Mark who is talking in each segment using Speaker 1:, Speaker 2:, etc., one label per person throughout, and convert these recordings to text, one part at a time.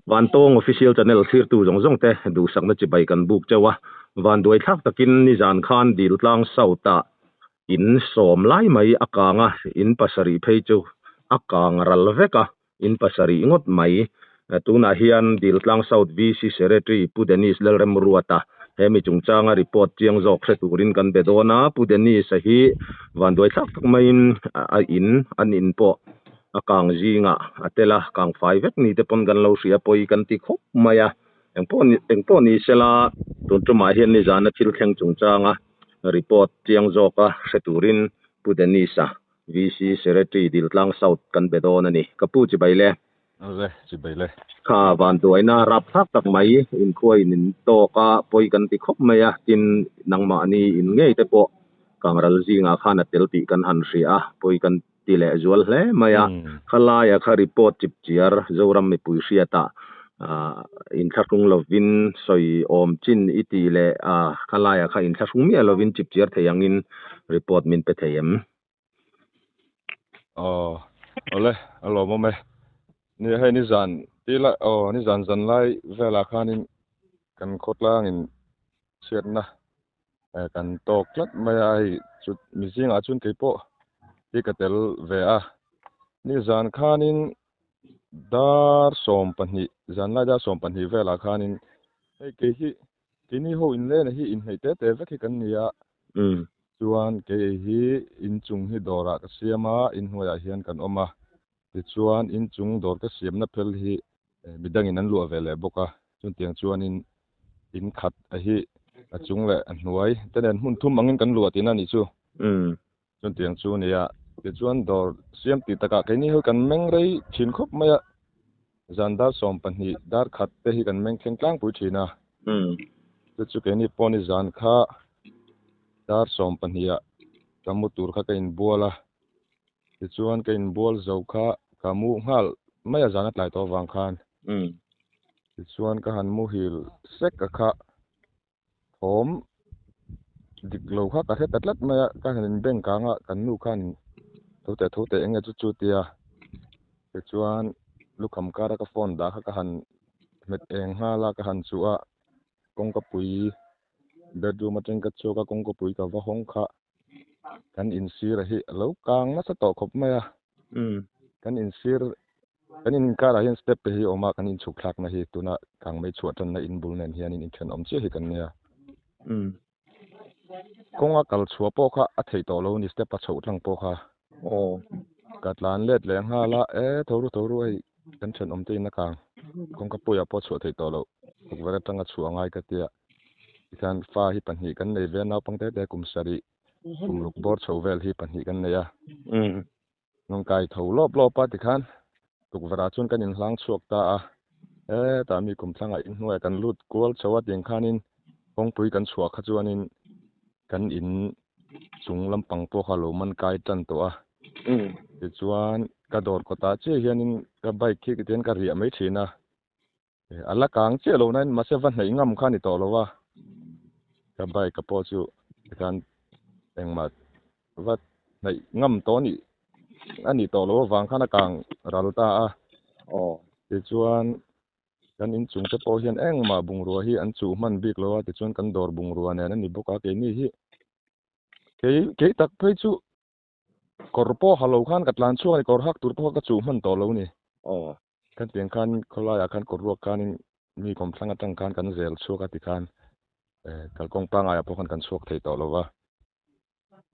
Speaker 1: Vantawng Official Channel thlirtu zawng zawng te duhsakna chibai kan buk chauh a, vanduai thlak takin nizan khan Diltlang South ah in sawm lai mai a kang a, in pasarih phei chu a kang ral vek a, in pasarih ngawt mai. Tunah hian Diltlang South VC Secretary Pu Dennis Lalremruata he mi chungchanga report chiang zawk hre turin kan be dawn a, Pu Dennis-a hi vanduai thlak tak maiin a in an in pawh a kang zingah a tel a, kang fai vek ni te pawn kan lo hria pawi kan ti khawp mai a, engpawh engpawh ni sela tun tumah hian nizana thil thleng chungchanga Report chiang zawka hre turin Pu Dennis-a, VC Secretary Diltlang South kan be dawn a ni. Ka pu chibai le.
Speaker 2: Ale, chibai le.
Speaker 1: Kha vanduaina rap thlak tak mai inkhuain in tawk a, pawi kan ti khawp mai a, tin nangmahni in ngei te pawh Kangral zingah khan a tel tih kan han hria a, pawi kan ti leh zual hle mai a, khalaia kha report chip chiar Zoram mipui hriatah inthlahrung lovin sawi awm chin i tih leh khalaia kha inthlahrung miah lovin chip chiar thei angin report min pe thei em?
Speaker 2: Aw, awle, a lawmawm e. Nia hei nizan ti lai, aw nizan zan lai velah khanin kan khawtlangin chhiatna kan tawk tlat mai a hei chu mi zingah chuan kei pawh hi ka tel ve a nizan khanin dar 20 zan lai dar 20 velah khanin hei kei hi keini ho inlena hi inhneih te te vek hi kan ni a chuan kei hi inchung hi dawrah ka siam a inhnuaiah hian kan awm a tichuan inchung dawr ka siamna phel hi midangin an luah ve leh bawk a chutiang chuanin in khat a hi a chung leh a hnuai te nen hmun thum angin kan luah tihna a nih chu. Chutiang chu a ni a, tichuan dawr siam tih takah keini hi kan meng rei thin khawp mai a, zan dar 12 dar khat te hi kan meng thleng tlangpui thin a, chu chu keini pawh ni zan kha dar 12 ah ka mu tur kha ka inbual a, tichuan ka inbual zo kha ka mu nghal mai a zan a tlai tawh avang khan. Tichuan ka han muhil sek a kha thawm dik lo kha ka hre ta tlat mai a, ka han in bank ang a kan nu khan tho teh tho teh eng nge chu chu tia tichuan lukham kara ka phone dah kha ka han hmet eng nghal a ka han chuh a kawngkapui bedroom atang ka chhuak a kawngkapui ka va hawng kha. Kan insir a hi a lo kang nasa tawh khawp mai a kan insir kan inkarah hian step te hi a awm a kan inchhuk thlakna hi tuna kang mai chhuah tanna in bul nen hian in inthenawm chiah hi kan nia kawnga kal chhuah pawh kha a theih tawh lo a ni step a chhoh tlang pawh kha ka tlan let leh nghal a e tho ru tho ru hei kan thenawm te in a kang kawngka puiah pawh chhuah theih tawh loh tukverh atanga chhuah a ngai ka tia. Tikhan fa hi pahnih kan nei ve a, naupang te te kum sarih kum ruk bawr chho vel hi pahnih kan nei a. Rawn kai tho lawp lawp a tikhan tukverh ah chuan kan inhlang chhuak ta a, hetah mi kum thlangah inhnuaiah kan lut kual chho a tiang khanin kawngpui kan chhuah kha chuanin kan in chung lampang pawh kha lo man kai tan tawh a. Tichuan ka dawr kawtah chiah hianin ka bike khi tihian ka riah mai thin a. A la kang chiah lo nain mahse va hnaih ngam kha a ni tawh lo a, ka bike a pawh chu tikhan engmah va hnaih ngam tawh a nih a nih tawh loh avang khan a kang ral ta a. Tichuan kan inchung te pawh hian engmah bungrua hi an chuh hman bik lo a, tichuan kan dawr bungrua nen a ni bawk a keini hi kei kei tak phei chu kawr pawh ha lo khan ka tlan chhuak a ni kawr hak tur pawh kha ka chuh hman tawh lo a ni. Kan tiang khan khawlaiah khan kawr ruak khanin mi kawmthlang atang khan kan zel chhuak a tikhan eh kalkawng pangaiah pawh khan kan chhuak thei tawh lo va.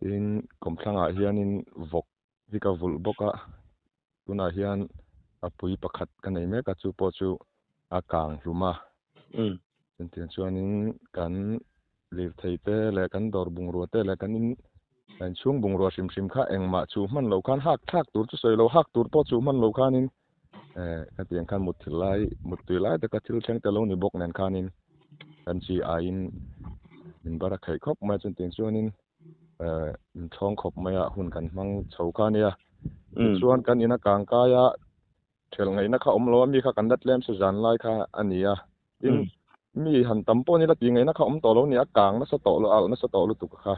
Speaker 2: Tin, kawmthlangah hianin vawk hi ka vulh bawk a, tunah hian a pui pakhat ka nei mek a chu pawh chu a kang hlum a. Chutiang chuanin kan lirthei te leh kan dawr bungrua te leh kan in inchhung bungrua hrim hrim kha engmah chu hman loh khan hak thlak tur chu sawi lo hak tur pawh chu hman loh khanin eh khatiang khan mutthil lai muttui lai taka thil thleng te lo ni bawk nen khanin kan chi aiin min bar a khaih khawp mai a chutiang chuanin. inchhawng khawp mai a hun kan hmang chho kha a nia. Tichuan kan ina kang kai a thelh ngaihna kha awm lo a mi kha kan la tlem se zan lai kha a ni a. Tin, mi han tam pawh ni la tih ngaihna kha awm tawh lo a ni a, kang nasa tawh lo, alh nasa tawh lutuk kha.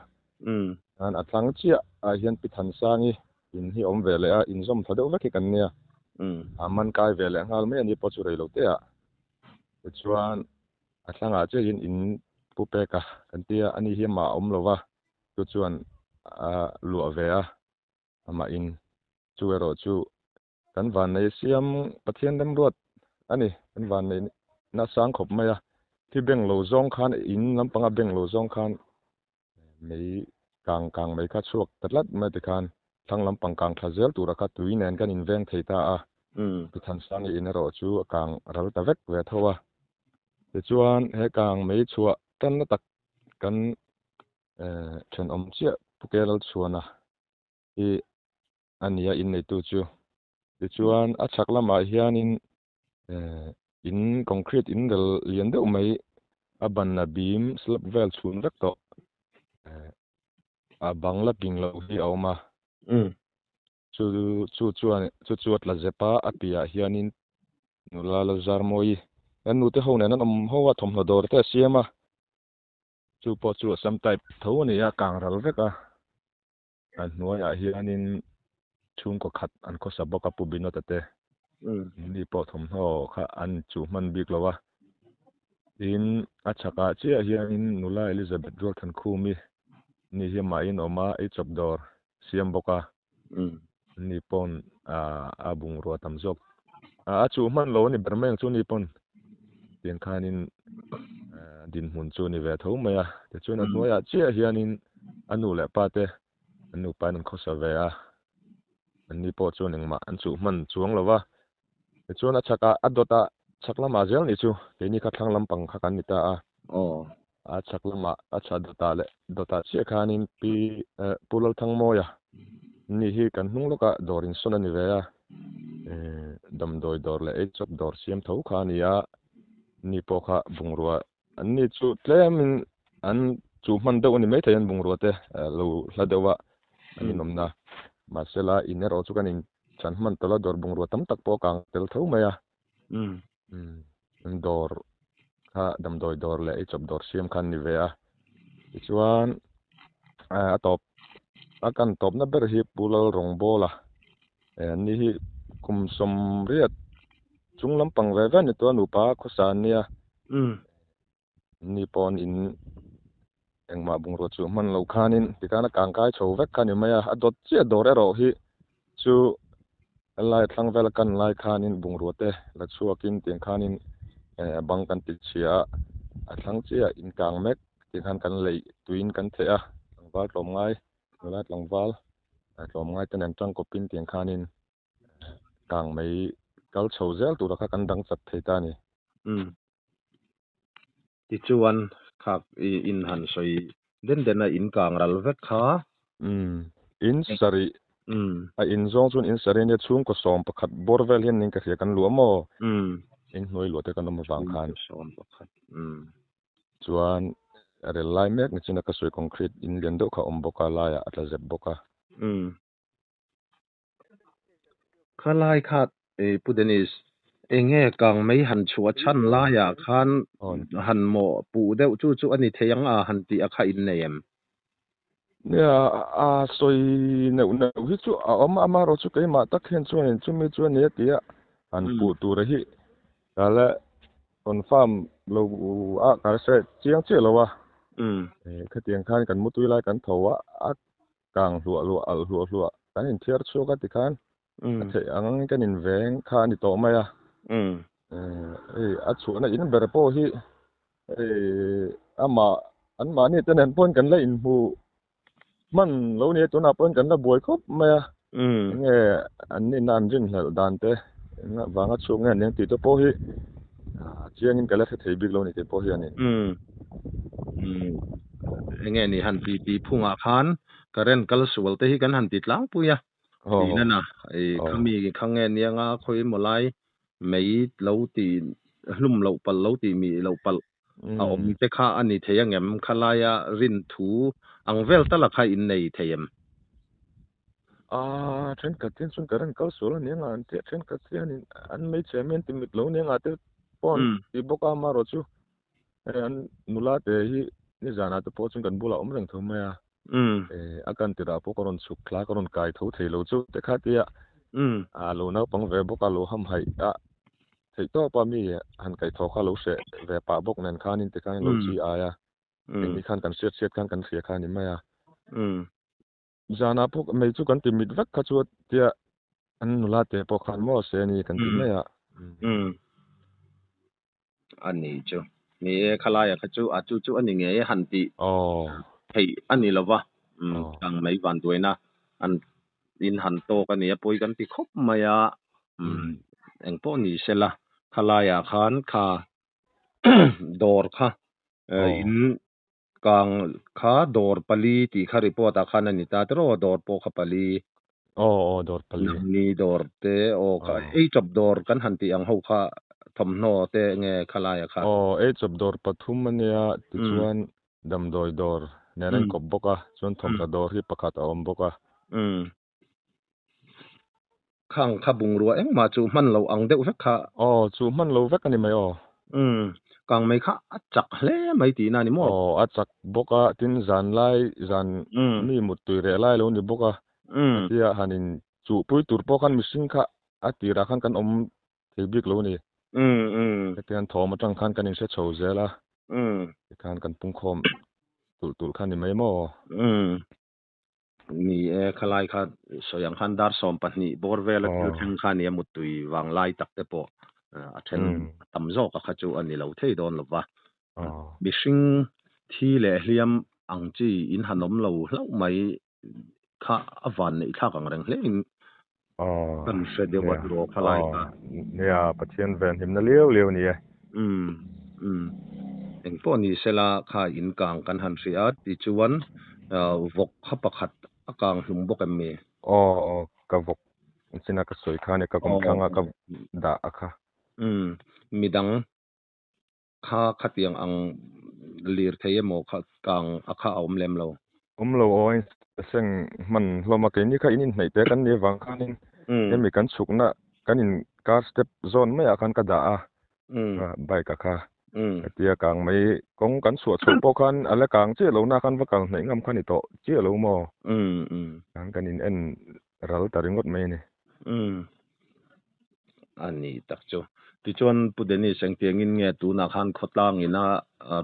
Speaker 2: Chuan a thlang chiah ah hian Pi Thansangi in hi a awm ve leh a, inzawm tha deuh vek hi kan nia. A man kai ve leh nghal mai a ni pawh chu rei lo te ah. Tichuan a thlangah chiah hian in pu pek a kan tia ani hi amah a awm lo va, chu chuan a luah ve a, amah in chu erawh chu kan vannei siam Pathian remruat a ni, kan vannei na sang khawp mai a, thi beng lo zawng khan in lampanga beng lo zawng khan mei kang kang mai kha chhuak ta tlat mai tikhan thlang lampang kang thla zel tura kha tui nen kan inveng thei ta a, Tithansanga in erawh chu a kang ral ta vek ve tho a. Tichuan he kang mei chhuah tanna tak kan thenawm chiah Pu Kelalchhuana hi a ni a inneitu chu. Tichuan a chhak lamah hianin in concrete in rel lian deuh mai a banna bim slab vel chhun vek tawh a bang la ping loh hi a awm a. Chu chu chuan chu chu a tla zep a, a piahah hianin nula la zar mawi an nute ho nen an awm ho a, thawmhnaw dawr te a siam a. Chu pawh chu Assam type tho a ni a, kang ral vek a. A hnuaiah hianin chhungkaw khat an khawsa bawk a, Pu Binota te. Ni pawh thawmhnaw kha an chuh hman bik lo a. Tin, a chhakah chiah hianin nula Elizabeth Rualthankhumi ni hi amahin a awm a, eichawp dawr siam bawk a. Ni pawn a bungrua tam zawk a chuh hman lo a ni ber mai ang chu ni pawn tiang khanin dinhmun chu a ni ve tho mai a tichuan a hnuaiah chiah hianin a nu leh pa te an nupa in an khawsa ve a an ni pawh chuan engmah an chuh hman chuang lo va tichuan a chhakah a dawtah chhak lamah zel nih chu keini kha thlang lampang kha kan ni ta a. A chhak lamah a chhah dawtah leh dawtah chiah khanin Pi Pu Lalthangmawia ni hi kan hnung lawkah dawr insawn a ni ve a, damdawi dawr leh eichawp dawr siam tho kha a ni a, ni pawh kha bungrua an ni chu tlemin an chuh hman deuh a ni maithei an bungrua te lo hla deuh a an inawmna mahsela in erawh chu kan inchan hman tawlh a dawr bungrua tam tak pawh a kang tel tho mai a. Umm dawr kha damdawi dawr leh eichawp dawr siam kha an ni ve a tichuan a tawp a kan tawpna ber hi Pu Lalrawngbawla an ni hi kum sawmriat chung lampang ve ve a ni tawh a nupa khawsa an nia ni pawn in engmah bungrua chu hman loh khanin tikhan a kangkai chho vek kha a ni mai a, a dawt chiah dawr erawh hi chu helai thlang vel a kan lai khanin bungrua te la chhuakin tiang khanin eh bang kan ti chhia a, a thlang chiah in kang mek tiang khan kan leih tuiin kan theh a tlangval tlawmngai nula tlangval tlawmngai te nen tangkawpin tiang khanin kang mai kal chho zel tura kha kan dang chat thei ta a ni.
Speaker 1: Umm. Tichuan khak i in han sawi den den a in kang ral vek kha.
Speaker 2: Umm. In sarih a in zawng chuan in sarih ania chhungkaw sawm pakhat bawr vel hian ning ka hria kan luah maw?
Speaker 1: Umm.
Speaker 2: In hnuai luah te kan awm avang khan.
Speaker 1: Chhungkaw sawm pakhat. Umm.
Speaker 2: Chuan rel lai mek ni chin a ka sawi concrete in lian deuh kha a awm bawk a laiah a tla zep bawk a.
Speaker 1: Umm. Khalai kha Pu Dennis, enge kang mai han chhuah chhan laiah khan han mawh puh deuh chu chu a ni thei ang a han tih a kha in nei em?
Speaker 2: Nia, a sawi neuh neuh hi chu a awm a, amaherawh chu keimah tak hian chuanin chumi chu a ni a ti a, han puh tura hi ka la confirm lo a, ka la hre chiang chiah lo a. Khatiang khan kan mutui lai kan tho a, a kang hluah hluah alh hluah hluah kan inthiar chhuak a tikhan a theih ang angin kan inveng kha a ni tawh mai a. Hei a chhuahna in ber pawh hi hei amah anmahni te nen pawhin kan la inhmu hman lo nia tunah pawhin kan la buai khawp mai a. Enge an nihna an rinhlelh dan te engah vanga chhuak nge an eng tih te pawh hi a chiangin ka la hre thei bik lo ni tih pawh hi a ni.
Speaker 1: Enge ni han ti ti phungah khan current kal sual te hi kan han ti tlangpui a tihna na khami kha nge nianga khawi emaw lai mei lo ti hlum loh palh lo tih mi loh palh a awm te kha a ni thei angem kha laia rin thu ang vel tala kha in nei thei em?
Speaker 2: A thenkhat hian chuan current kal sual a ni anga an tia thenkhat hianin an hmeichhe mi an ti mit lo nia nga te pawh an ti bawk a amaherawhchu hei an nula te hi nizanah te pawh chuan kan bulah a awm reng tho mai a a kan tirah pawh ka rawn chhuk thla ka rawn kai tho thei lo chu te kha tia a lo naupang ve bawk a lo hamhaih a theih tawp a mi han kaihthawh kha lo hreh ve pah bawk nen khanin tikhan lo chi ai a engni khan kan hriat hriat khan kan hria kha a ni mai a. Zanah pawh mei chu kan ti mit vek kha chu tia an nula te pawh khan maw se ani kan ti mai a.
Speaker 1: Umm. A ni chu. Ni e, khalaia kha chu a chu chu a ni ngei e han tih theih a ni lo va. Umm, kang mai van duaina an in han tawk a ni a, pawi kan ti khawp mai a. Umm, engpawh ni sela khalaia khan kha dawr kha in Kang kha dawr pali tih kha report ah khan a ni ta tiraw dawr pawh kha pali.
Speaker 2: Aw aw dawr pali.
Speaker 1: Nangni dawr te aw kha ei chawp dawr kan han tih ang ho kha thawmhnaw te nge khalai ah kha.
Speaker 2: Aw ei chawp dawr pathum a nia tichuan damdawi dawr nen a inkawp bawk a chuan thawmhnaw dawr hi pakhat a awm bawk a.
Speaker 1: Umm. Khang kha bungrua engmah chu hman lo ang deuh vek kha.
Speaker 2: Aw, chu hman lo vek a ni mai aw.
Speaker 1: Umm, kang mai kha a chak hle mai tihna a ni maw?
Speaker 2: Aw, a chak bawk a, tin zan lai, zan mi muttui reh lai lo ni bawk a, hetia han in chuhpui tur pawh khan mihring kha a tirah khan kan awm thei bik lo a ni. Hetiang thawm atang khan kan inhre chho zel a, tikhan kan pungkhawm tulh tulh kha a ni mai maw?
Speaker 1: Ni e, khalai kha sawi ang khan dar 12 bawr vela thil thleng kha nia muttui vang lai tak te pawh a then a tam zawk a kha chu a ni lo thei dawn lo va. Mihring thi leh hliam ang chi in han awm lo hlauh mai kha a van neih thlak ang reng hle in kan hre deuh a tiraw khalai kha.
Speaker 2: Nia, Pathian ven hlimna liau liau a ni e.
Speaker 1: Umm, umm. Engpawh ni sela kha in kang kan han hria a, tichuan vawk kha pakhat a kang hlum bawk em mi?
Speaker 2: Aw, aw, ka vawk china ka sawi kha a ni, ka kawmthlang a ka dah a kha.
Speaker 1: Umm, midang kha khatiang ang lir thei emaw kha kang a kha a awm lem lo.
Speaker 2: Awm lo aw, a insaseng hman hlawm a, keini kha in inhnaih te kan nih avang khanin hemi kan chhukna kan in car step zawn maiah khan ka dah a, bike a kha. Hetia kang mai kawng kan chhuah chhoh pawh khan a la kang chiah lo na khan va kal hnaih ngam kha ni tawh chiah lo maw? Kan in en ral ta ringawt mai a ni.
Speaker 1: A ni tak chu. Tichuan Pu Dennis engtiangin nge tunah khan khawtlang ina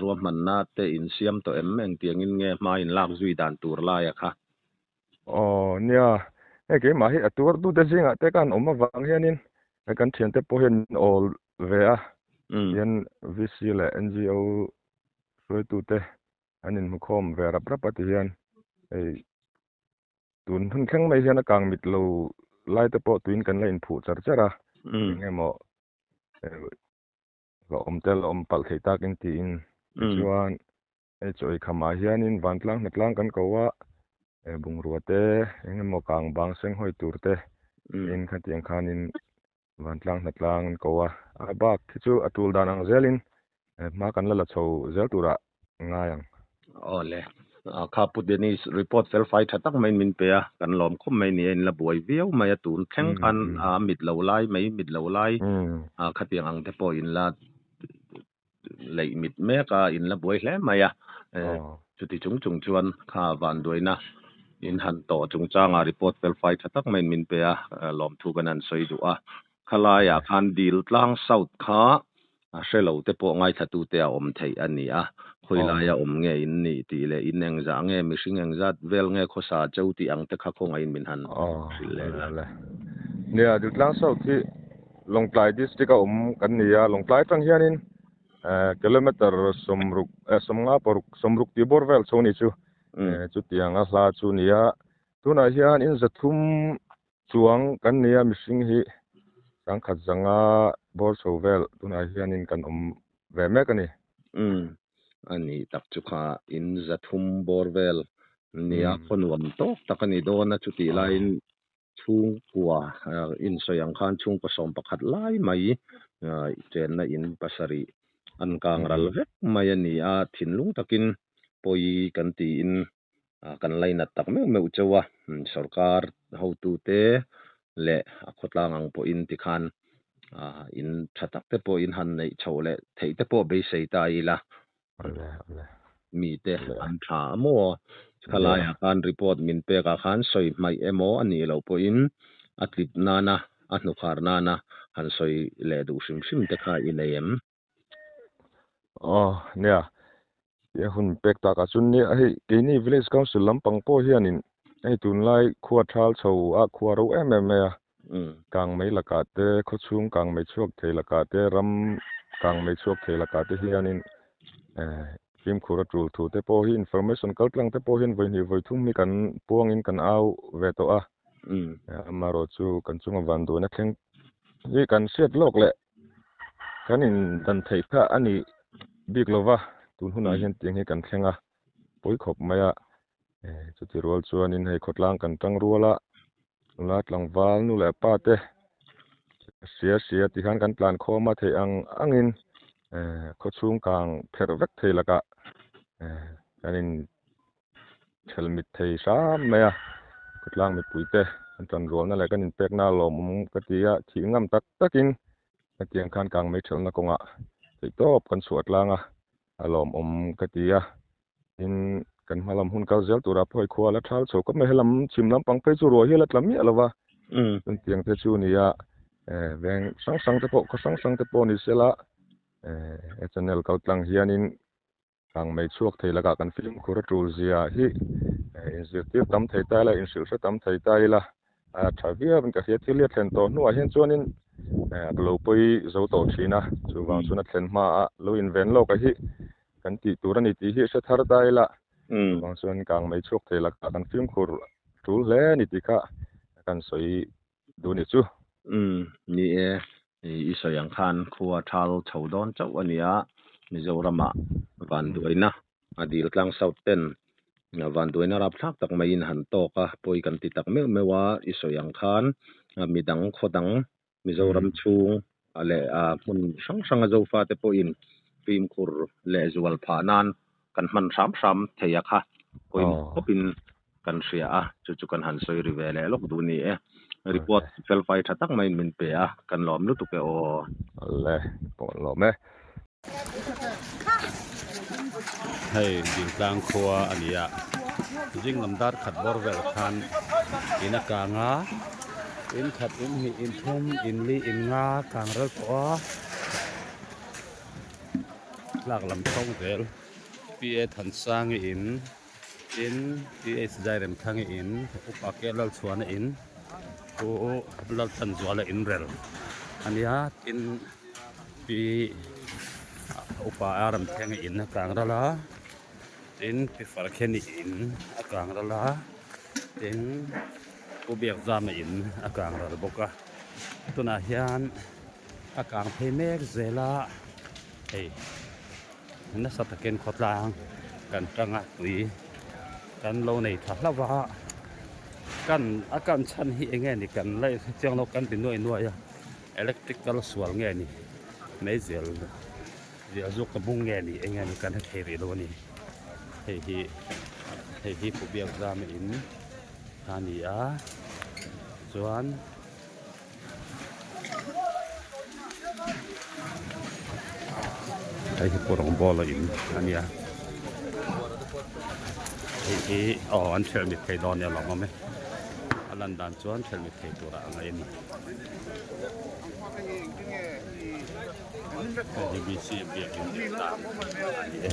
Speaker 1: ruahmanna te in siam tawh em? Engtiangin nge hma in lak zui dan tur laia kha?
Speaker 2: Aw nia, hei keimah hi a tuar tute zingah te khan awm avang hianin hei kan thiante pawh hian min awl ve a, hian VC leh NGO hruaitute an inhmukhawm ve rap rap a ti hian hei Tun hun thleng mai hian a kang mit lo lai te pawh tuin kan la inphuh char char a, eng emaw la awm te la awm palh thei takin tiin. Tichuan hei chaw ei khamah hianin vantlang hnatlang kan ko a, bungrua te eng emaw kang bang seng hawi tur te in khatiang khanin vantlang hnatlang an ko a. A bak khi chu a tul dan ang zelin hma kan la la chho zel turah ngai ang.
Speaker 1: Aw le. Kha Pu Dennis report fel fai tha tak maiin min pe a, kan lawm khawp mai ni a, in la buai viau mai a, tun thleng khan a mit lo lai mai mit lo lai khatiang ang te pawh in la leih mit mek a, in la buai hle mai a, chuti chung chung chuan kha vanduaina in han tawh chungchangah report fel fai tha tak maiin min pe a, lawmthu kan han sawi duh a. Khalaiah khan Diltlang South kha a hre lo te pawh ngaithlatute a awm theih a ni a, khawi laia awm nge in nih tih leh in engzah nge, mihring engzat vel nge khawsa cheu tih ang te kha khawngaih min han hrilh leh la.
Speaker 2: Nia, Diltlang South hi Lawngtlai District a awm kan ni a, Lawngtlai atang hianin kilometer 60 56 60 tih bawr vel chho ni chu chutiang a hla chu ni a, tunah hian in 300 Chuang kan nia mihring hi sangkhat zanga bawr chho vel tunah hianin kan awm ve mek a ni.
Speaker 1: Umm, a ni tak chu kha in 300 bawr vel nia khaw nuam tawk tak a ni dawn a, chutih laiin chhungkua insawi ang khan chhungkaw 11 lai mai chenna in 7 an kang ral vek mai a ni a, thinlung takin pawi kan tiin. Kan lainat tak meuh meuh cheu a, sorkar hotute leh a khawtlang ang pawhin tikhan in tha tak te pawh in han neih chhoh leh theih te pawh beisei ta ila. Mite an tha a maw? Khalaiah khan report min pekah khan sawi hmaih emaw a nih loh pawhin a tlip nana, a hnukhar nana han sawi leh duh hrim hrim te kha i nei em?
Speaker 2: Aw, nia. Tia hun pek takah chuan nia hei keini village council lampang pawh hianin hei tunlai khua thal chho a khua ro em em mai a. Kang mai lakah te, khawchhung kang mai chhuak thei lakah te, ram kang mai chhuak thei lakah te hianin fimkhur a tul thu te pawh hi information kal tlang te pawh hian vawi hnih vawi thum hi kan puangin kan au ve tawh a. Amaherawhchu kan chunga vanduaina thleng hi kan hriat lawk leh. Kan in dan theih kha a ni bik lo va, tun hunah hian tiang hi kan thleng a, pawi khawp mai a. Chuti rual chuanin hei khawtlang kan tang rual a, nula tlangval nu leh pa te sia sia ti khan kan tlan khawm a theih ang angin khawchhung kang pherh vek thei lakah kan in Thelh mit thei hram mai a, khawtlang mipuite an tanrualna leh kan inpekna a lawmawm ka ti a, thih ngam tak takin hetiang khan kang mai thelhna kawngah theihtawp kan chhuah tlang a, a lawmawm ka ti a. Tin, kan hma lam hun kal zel turah pawh hei khua la thal chho khawp mai, helam chhim lampang phei chu ruah hi a la tla miah lo va, chutiang te chu nia veng hrang hrang te pawh khaw hrang hrang te pawh ni sela he channel kal tlang hianin Kang mai chhuak thei lakah kan fimkhur a tul zia hi inzirtir tam thei ta ila, inhrilh hre tam thei ta ila a tha viau in ka hria. Thil hi a thlen tawh hnuah hian chuanin a lo pawi zo tawh thin a, chuvang chuan a thlen hmaah lo inven lawk a hi kan tih tur a ni tih hi hre thar ta ila, chuvang chuan kang mai chhuak thei lakah kan fimkhur tul hle a ni tih kha kan sawi duh ni chu.
Speaker 1: Umm, ni e, i sawi ang khan khua thal chho dawn chauh a nia, Mizoramah vanduaina a dil tlang South ten vanduaina rapthlak tak maiin han tawk a, pawi kan ti tak meuh meuh a, i sawi ang khan midang khaw dang Mizoram chhung leh hmun hrang hranga Zofate pawhin fimkhur leh zual phah nan kan hman hram hram thei a kha pawimawh khawpin kan hria a, chu chu kan han sawi ri ve leh lawk duh ni e. Report felfai tha tak maiin min pe a, kan lawm lutuk e aw.
Speaker 2: Le, pawh an lawm e.
Speaker 3: Hei Dingtlang khua a ni a, zing lam dar khat bawr vel khan in a kang a, in khat in hnih in thum in li in nga kang rel tawh a, tlak lam chhawng zel PA Thansangi in. Tin, PH Zairemthangi in, Upa Ke Lalchhuana in, Pu Lalthanzuala in rel a nia. Tin, Pi Upa Aramthenga in a kang ral a, tin, Pi Farkheni in a kang ral a, tin, Pu Biakzama in a kang ral bawk a. Tunah hian a kang phei mek zel a, hei. Nasa takin khawtlang kan tang a tui kan lo nei tha hlauh a kan a kan chhan hi eng nge ni kan la chiang lo kan ti nuai nuai a electrical sual nge ni meizel ziah zawk ka bung nge ni eng nge ni kan hre thei rih lo a ni hei hi hei hi pu biak zam in a ni a chuan. Hei hi pawh rawngbawl a in a nia hei hi aw an hrelh mit thei dawn nia lawm awm e a lan dan chuan hrelh mit thei turah a ngaih a ni hei hi bc biakin dan a ni e.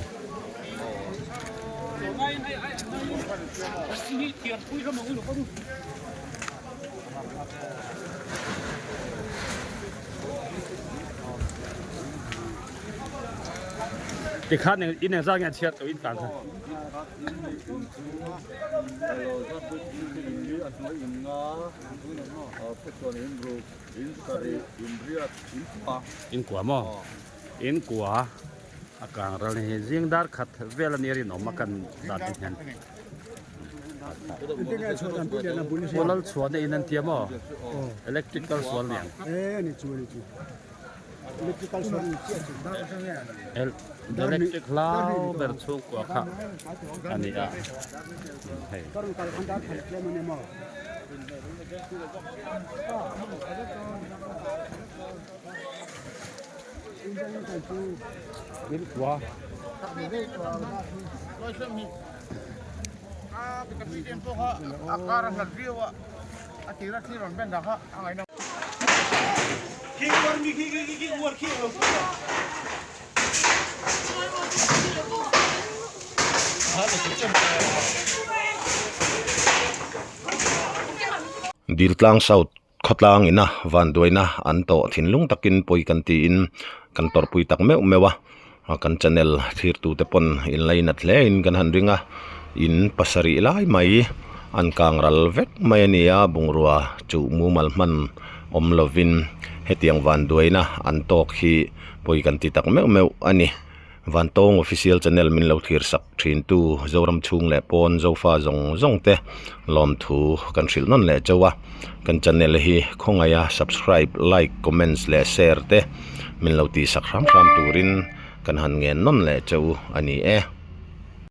Speaker 3: Tikhan in engzat nge a chhiat tawh in tan kha. In kua maw? In kua a kang ral hi zing dar khat vel a ni rinawm a kan dan te hian. Pualal chhuahna in an tia maw? Electrical sual niang. Electric hlau ber chhungkua kha a ni a hei.
Speaker 1: Diltlang South khawtlang ina vanduaina an tawh thinlung takin pawi kan tiin kan tawrhpui tak meuh meuh a kan channel thirtute pawn inlainat hle in kan han ring a in pasarih lai mai an kang ral vek mai a ni a bungrua chuh mumal hman awm lovin hetiang vanduaina an tawk hi pawi kan ti tak meuh meuh a ni. Vantawng Official Channel min lo thlir sak thin tu Zoram chhung leh pawn Zofa zawng zawng te lawmthu kan hrilh nawn leh chauh a, kan channel hi khawngaih a subscribe, like, comments leh share te min lo tih sak hram hram turin kan han ngen nawn leh chauh a ni e.